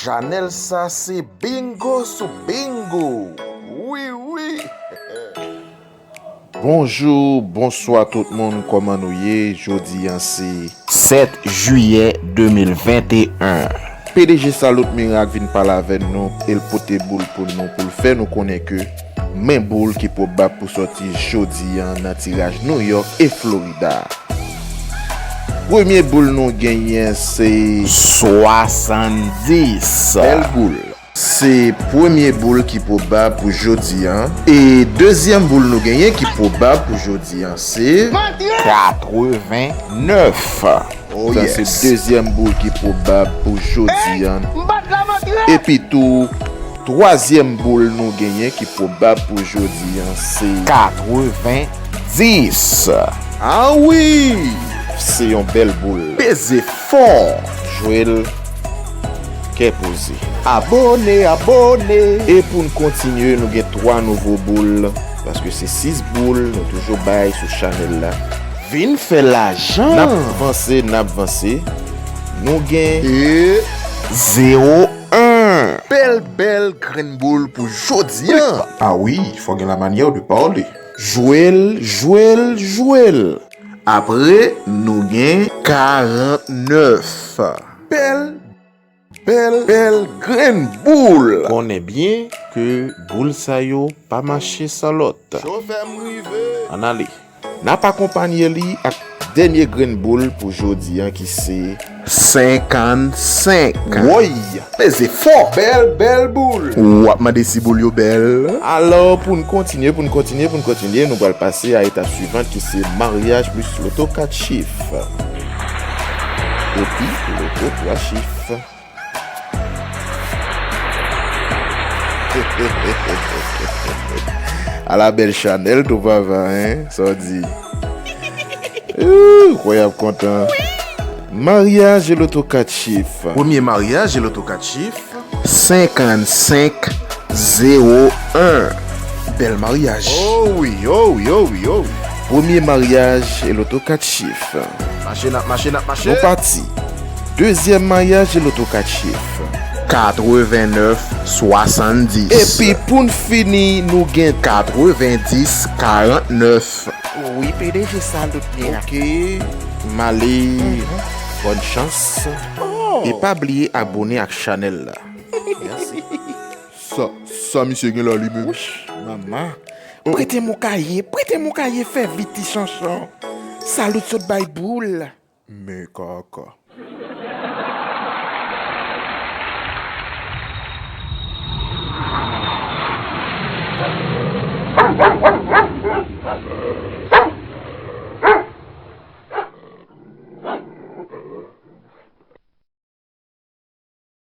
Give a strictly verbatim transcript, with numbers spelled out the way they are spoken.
Chanèl sa se bingo sou bingo. Wi, wi. Bonjou, bonswa tout moun, kòman nou ye? Jodi a se sèt jiyè de mil venteyen. P D G Salut Miracle vin pale avè nou, e l pote boul pou nou, pou l fè nou konnen ke men boul ki pwobab pou sòti jodi a nan tiraj New York e Florida. Premye boul nou genyen se swasanndis. Bèl boul. Se premye boul ki pwobab pou jodi a. E dezyèm boul nou genyen ki pwobab pou jodi a se katrevennnèf. Oh, sa se yes. Dezyèm boul ki pwobab pou jodi a. Epi tou, twazyèm boul nou genyen ki pwobab pou jodi a se katrevenndis. Ah wi! Se yon bèl boul. Peze fò. Jwe l kè poze. Abòne, abòne. E pou n kontinye, nou gen twa nouvo boul, paske se sis boul nou toujou bay sou chanèl la. Vin fè lajan. N ap vanse, n ap vanse. Nou gen e zewo en. Bèl, bèl grenn boul pou jodi a. Ah wi, fò gen la manyè de pale. Jwe l, jwe l, jwe l. Apre, nou gen karantnèf. Bèl, bèl, bèl grenn boul. Konnen byen ke boul sa yo pa mache san lòt. Chofè m rive. Ann ale. N ap akonpanye li ak dènye grenn boul pou jodi a ki se senkannsenk. Woy! Peze fò! Bèl, bèl boul! W ap mande si boul yo bèl. Alò, pou n kontinye, pou n kontinye, pou n kontinye, nou pral pase a etap swivan ki se maryaj plis loto kat chif. Epi, loto twa chif. Ala bèl chanèl tou papa, en? Sa w di? Ooh, kwè y ap kontan. Maryaj e loto kat chif. Premye maryaj e loto kat chif. Senkannsenk zewo en. Bèl maryaj. Oh wi, oh wi, oh wi, oh wi. Premye maryaj e loto kat chif. Mache, n ap mache, n ap mache. Nou pati. Dezyèm maryaj e loto kat chif. Katrevennèf swasanndis. Epi pou n fini, nou gen katrevendis karantnèf. Wi, P D G Salut Miracle. Ok, m ale. Mhm. Bòn chans. Oh. E pa bliye abòne ak chanèl la. Mèsi. Sa, sa misye gen la li menm? Wouch, manman. Prete m yon kaye, prete m yon kaye, fè vit ti chanchon. Salut sot bay boul. Men kaka.